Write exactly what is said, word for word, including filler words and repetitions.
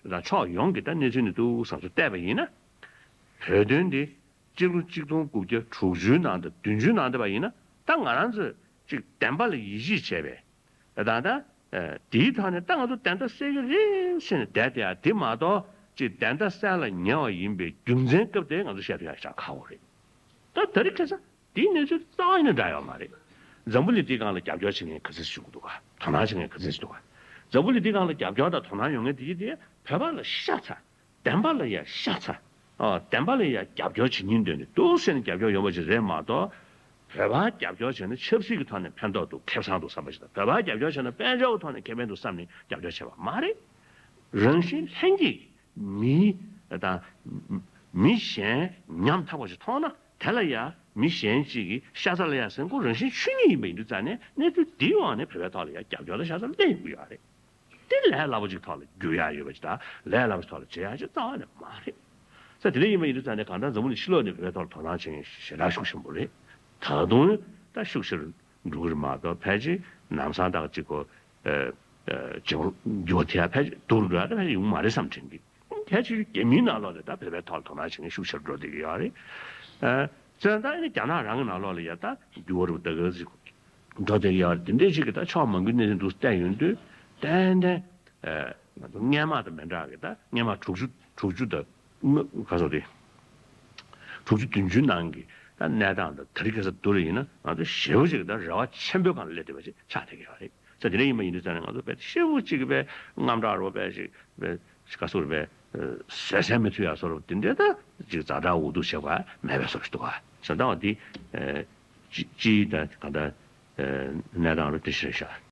དང་ཕྱོགས་ཡོངས་ཀྱི་ད་གནས་ཚུལ་འདི་འདུག་བསམ་ཚུལ་བལྟས་པ་ཡིན་ན། བོད་དོན་འདི་སྤྱི་ལོ་གཅིག་སྟོང་དགུ་བརྒྱ་དྲུག་ཅུའི་ནང་དང་བདུན་ཅུའི་ནང་བསྡད་པ་ཡིན་ན། ད་ང་རང་ཚོས་ཅིག་བདེན་པ་ལ་ཡིད་ཆེས་བྱས་པའི། ད་ད་ཨ་དེའི་ཐོག་ནས་ད་ང་ཚོ་བདེན་མཐའ་གསལ་གྱི་རེད་ཟེར་ནས་བསྡད་དེ། ཡ་དེ་མ་གཏོགས་ཅིག་བདེན་མཐའ་གསལ་ལ་ཉེ་བ་ཡིན་པའི་རྒྱུ་མཚན་སྐབས་དེ་ང་ཚོ་བཤད་ཐུབ་ཡ་ཞེ་དྲག་ཁག་པོ་རེད། ད་དེ་རིང་ཁ་སང་དེའི་གནས་ཚུལ་རྩ་བ་ཉིད་ནས་འདྲ་ཡོད་མ་རེད། འཛམ་བུ་གླིང་འདིའི་སྒང་ལ་རྒྱབ་སྐྱོར་བྱེད་མཁན་ག་ཚོད་ཞིག་འདུག་ག་དོ་སྣང་བྱེད་མཁན་ག་ཚོད་ཞིག་འདུག་ག་འཛམ་བུ་གླིང་འདིའི་སྒང་ལ་རྒྱབ་སྐྱོར་དང་དོ་སྣང་ཡོང་མཁན་དེ་དེ་བོད་པ་ལ་ཤ་ཚ། བདེན་པ་ལ་ཡ་ཤ་ཚ། ཨ་བདེན་པ་ལ་ཡ་རྒྱབ་སྐྱོར་བྱེད་སྙིང་འདོད་ནས་འདུག་ཟེར་ནས་རྒྱབ་སྐྱོར་ཡོང་བ་ཞིག་རེད་མ་གཏོགས། བོད་པ་རྒྱབ་སྐྱོར་བྱས་ན་ཆབ་སྲིད་ཀྱི་ཐོག་ནས་ཕན་ཐོགས་འདུག་ཁེ་བཟང་འདུག་བསམ་པ་ཞིག་དང་། བོད་པ་རྒྱབ་སྐྱོར་བྱས་ན་དཔལ་འབྱོར་གྱི་ཐོག་ནས་ཁེ་ཕན་འདུག་བསམ་ནས་རྒྱབ་སྐྱོར་བྱས་པ་མ་རེད། རང་བཞིན་ལྷན་སྐྱེས་མི་དང་མི་གཞན་ཉམ་ཐག་པ་ཞིག་མཐོང་ན། དེ་ལ་ཡ་མི་གཞན་གཅིག་གིས་ཤ་ཚ་ལབ་ཡ་ཟེར། ཁོ་རང་བཞིན་ཆོས་ཉིད་ཡིན་པ་ཡིན་དུས་ཙང་ནས། གནས་ཚུལ་འདིའི་འོག་ནས་བོད་པའི་ཐོག་ལ་ཡ་རྒྱབ་སྐྱོར་དང་ཤ་ཚ་སླེབས་དགོས་ཡ་རེད། དེ་ལས་སླ་པོ་ཅིག་ཐོག་ལ་འགྱུར་ཡ་ཡོད་པ་ཅིག་དང་། ལས་སླ་པོ་ཅིག་ཐོག་ལ་བྱེད་ཡ་ཅིག་རྩ་བ་ནས་མ་རེད། ས་དེ་འདྲ་ཡིན་པ་ཡིན་དུས་ཙང་ནས། གང་ལྟར་འཛམ་བུ་གླིང་ཕྱི་ལོགས་ནས་བོད་པའི་ཐོག་ལ་དོ་སྣང་བྱེད་མཁན་ཞེ་དྲག་ཤུགས་ཆེན་པོ་རེད། ད་དུང་ད་ཤུགས་ཆེར་འགྲོ་གི་རེད་མ་གཏོགས། ཕལ་ཆེར་ལམ་སང་ད་ཅིག་གོ་ཨ་ཨ་ཅིག་འགྱུར་བ་དེ་ཡ་ཕལ་ཆེར་སྡུག་རུ་འགྲོ་ཡ་དེ་ཕལ་ཆེར་ཡོང་མ་རེད་བསམ་དྲན་གི། གལ་ཆེ་ཤོས་རྒྱ་མིའི་ནང་ལོགས་ནས་ད་བོད་པའི་ཐོག་ལ་དོ་སྣང་བྱེད་མཁན་ཤུགས་ཆེར་འགྲོ་བསྡད་ཀྱི་ཡོད་རེད། ཨ་བཙན་ད་ཨ་ནི་རྒྱ་ནག་རང་གི་ནང་ལོགས་ལ་ཡ་ད་འགྱུར་བ་རུ་ད་ག་ཟིག་འགྲོ་བསྡད་ཀྱི་ཡོད་རེད། དེ་འདྲའི་ཞིག་གི་ད་ཕྱོགས་མང་པོའི་གནས་ཚུལ་འདུག་བལྟས་ཡོང་དུས། ཏན་ཏན་ཨ་ང་ཚོ་སྔོན་མ་དང་མི་འདྲ་གི། ད་སྔོན་མ་དྲུག་ཅུ་དྲུག་ཅུ་དང་། ག་སོགས་དེ་དྲུག་ཅུ་བདུན་ཅུའི་ནང་གི་ད་གནས་སྟངས་དང་དེ་རིང་ཁ་སང་བསྡུར་ཡིན་ན། ང་ཚོ་ཞེ་པོ་ཅིག་ད་རེ་བ་ཆེན་པོའི་སྒང་ལ་སླེབས་བསྡད་པ་ཅིག་ཆགས་བསྡད་ཀྱི་ཡོད་རེད། ས་དེ་འདྲ་ཡིན་པ་ཡིན་དུས་ཙང་ནས། ང་ཚོ་དཔེ་ཞེ་པོ་ཅིག་དཔེ་དངངས་སྐྲག་རོ། དཔེ་ཞིག་དཔེ་ག་སོགས་རེད། དཔེ་བཟོད་བསྲན་མི་ཐུབ་ཡ་བཟོ་འདྲ་པོ་དེ་འདྲའི་ད་ཅིག་ཛ་དྲག་འུ་སྡུག་བྱེད་པ་མེད་པའི་བཟོ་ཞིག་འདུག་ག་ས་ད་བ་འདི་ཨ་སྤྱི་སྤྱིའི་ད་གང་ལྟར་ཨ་གནས་སྟངས་རུ་དེ་ཞིག་རེད་ཤག